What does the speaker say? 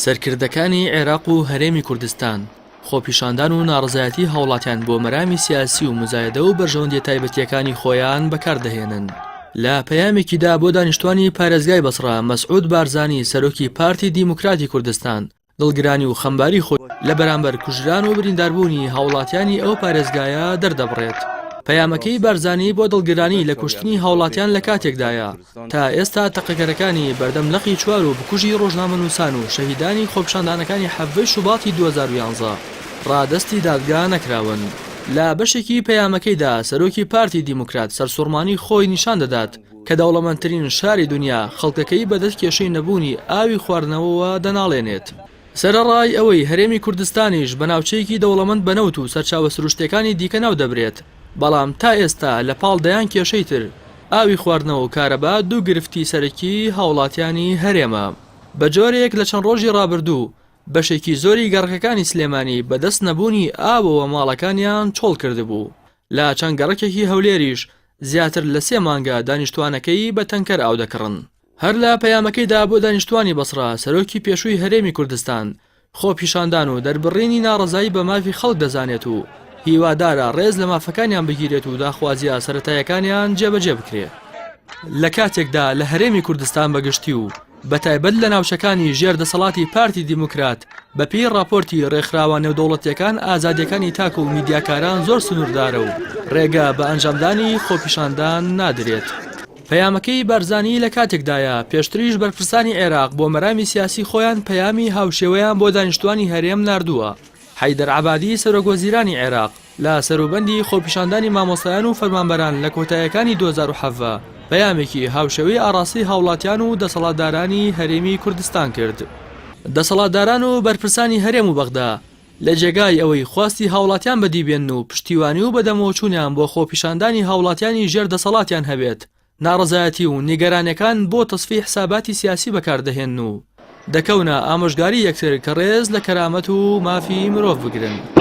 سەرکردەکانی عێراق و هەرێمی کوردستان خۆپیشاندان و ناڕەزایەتی هاوڵاتیان بۆ مەرامی سیاسی و موزایەدە و بەرژەوەندیە تایبەتیەکانی خۆیان بەکاردەهێنن. لە پەیامێکیدا بۆ دانیشتوانی پارێزگای بەسڕە، مەسعود بارزانی سەرۆکی پارتی دیموکراتی کوردستان دڵگرانی و خەمباری خۆی لە بەرامبەر کوژران و برینداربوونی هاوڵاتیانی ئەو پارێزگایە دەردەبڕێت. پەیامەکەی بارزانی بۆ دڵگرانی لە کوشتنی هاوڵاتیان لە کاتێکدایە، تا ئێستا تەقەکەرەکانی بەردەم لقی چوار و بکوژی ڕۆژنامەنووسان و شەهیدانی خۆپیشاندانەکانی حەڤدەی شوباتی 2011 ڕادەستی دادگا نەکراون. لە بەشێکی پەیامەکەیدا سەرۆکی پارتی دیموکرات سەرسوڕمانی خۆی نیشان دەدات کە دەوڵەمەندترین شاری دونیا خەڵکەکەی بەدەست کێشەی نەبوونی ئاوی خواردنەوەوە دەناڵێنێت. سەرەڕای ئەوەی هەرێمی کوردستانیش بە ناوچەیەکی دەوڵەمەند بە نەوت و سەرچاوە سروشتییەکانی دیکە ناودەبرێت، بەڵام تا ئێستا لە پاڵ دەیان کێشەی تر، ئاوی خواردنەوە و کارەبا دوو گرفتی سەرەکیی هاوڵاتیانی هەرێمە. بە جۆرێک لە چەند ڕۆژی ڕابردوو بەشێکی زۆری گەڕەکەکانی سلێمانی بە دەست نەبوونی ئاوەوە ماڵەکانیان چۆڵ کردبوو، لە چەند گەڕەکێکی هەولێریش زیاتر لە سێ مانگە دانیشتوانەکەی بە تەنکەر ئاو دەکڕن. هەر لە پەیامەکەیدا بۆ دانیشتوانی بەسڕە، سەرۆکی پێشووی هەرێمی کوردستان، خۆپیشاندان و دەربڕینی ناڕەزایی بە مافی خەڵک دەزانێت و هیوادارە ڕێز لە مافەکانیان بگیرێت و داخوازییە سەرەتاییەکانیان جێبەجێ بکرێ. لە کاتێکدا لە هەرێمی کوردستان بە گشتی و بەتایبەت لە ناوچەکانی ژێر دەسەڵاتی پارتی دیموکرات بەپێی ڕاپۆرتی ڕێکخراوە نێودەوڵەتیەکان ئازادیەکانی تاک و میدیاکاران زۆر سنووردارە و ڕێگە بە ئەنجامدانی خۆپیشاندان نادرێت. پەیامەکەی بارزانی لە کاتێکدایە، پێشتریش بەرپرسانی عێراق بۆ مەرامی سیاسی خۆیان پەیامی هاوشێوەیان بۆ دانیشتوانی هەرێم ناردووە. حەیدەر عەبادی سەرۆکوەزیرانی عێراق، لە سەروبەندی خۆپیشاندانی مامۆستایان و فەرمانبەران لە کۆتاییەکانی 2017 پەیامێکی هاوشێوەی ئاڕاستەی هاوڵاتیان و دەسەڵاتدارانی هەرێمی کوردستان کرد. دەسەڵاتداران و بەرپرسانی هەرێم و بەغدا لە جێگای ئەوەی خواستی هاوڵاتیان بەدی بێنن و پشتیوانی و بەدەمەوەچوونیان بۆ خۆپیشاندانی هاوڵاتیانی ژێر دەسەڵاتیان هەبێت، ناڕەزایەتی و نیگەرانیەکان بۆ تەسفیەی حساباتی سیاسی بەکاردەهێنن و دەکەونە ئامۆژگاری یەکتر کە ڕێز لە کەرامەت و مافی مرۆڤ بگرن.